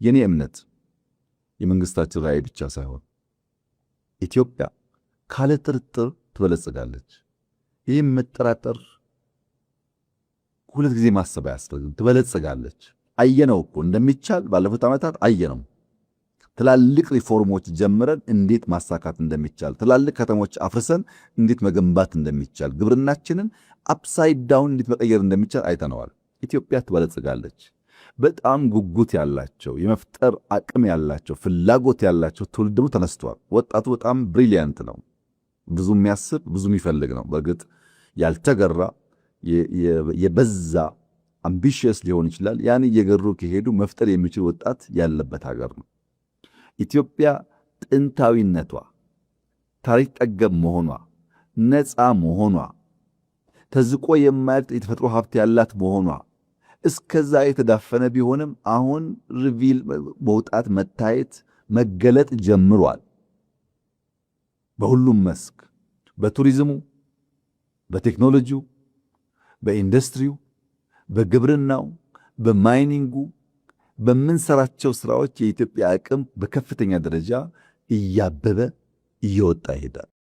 የኔ እምነት የመንግስታችን ራዕይ ብቻ ሳይሆን ኢትዮጵያ ካለ ጥርጥር ትበለጽጋለች። ይህም መጠራጠር ሁለት ጊዜ ማሰብ አያስፈልግም። ትበለጽጋለች። አየነው እኮ እንደሚቻል፣ ባለፉት ዓመታት አየነው። ትላልቅ ሪፎርሞች ጀምረን እንዴት ማሳካት እንደሚቻል፣ ትላልቅ ከተሞች አፍርሰን እንዴት መገንባት እንደሚቻል፣ ግብርናችንን upside down እንዴት መቀየር እንደሚቻል አይተነዋል። ኢትዮጵያ ትበለጽጋለች። በጣም ጉጉት ያላቸው፣ የመፍጠር አቅም ያላቸው፣ ፍላጎት ያላቸው ትውልድ ደግሞ ተነስተዋል። ወጣቱ በጣም brilliant ነው። ብዙ የሚያስብ፣ ብዙ የሚፈልግ ነው። በእርግጥ ያልተገራ፣ የበዛ ambitious ሊሆን ይችላል። ያን እየገሩ ከሄዱ መፍጠር የሚችል ወጣት ያለበት ሀገር ነው። ኢትዮጵያ ጥንታዊነቷ፣ ታሪክ ጠገብ መሆኗ፣ ነፃ መሆኗ፣ ተዝቆ የማያልቅ የተፈጥሮ ሀብት ያላት መሆኗ እስከዛ የተዳፈነ ቢሆንም አሁን reveal መውጣት፣ መታየት፣ መገለጥ ጀምሯል። በሁሉም መስክ፣ በቱሪዝሙ፣ በቴክኖሎጂው፣ በኢንዱስትሪው፣ በግብርናው፣ በ mining ኡ በምንሰራቸው ስራዎች የኢትዮጵያ አቅም በከፍተኛ ደረጃ እያበበ እየወጣ ይሄዳል።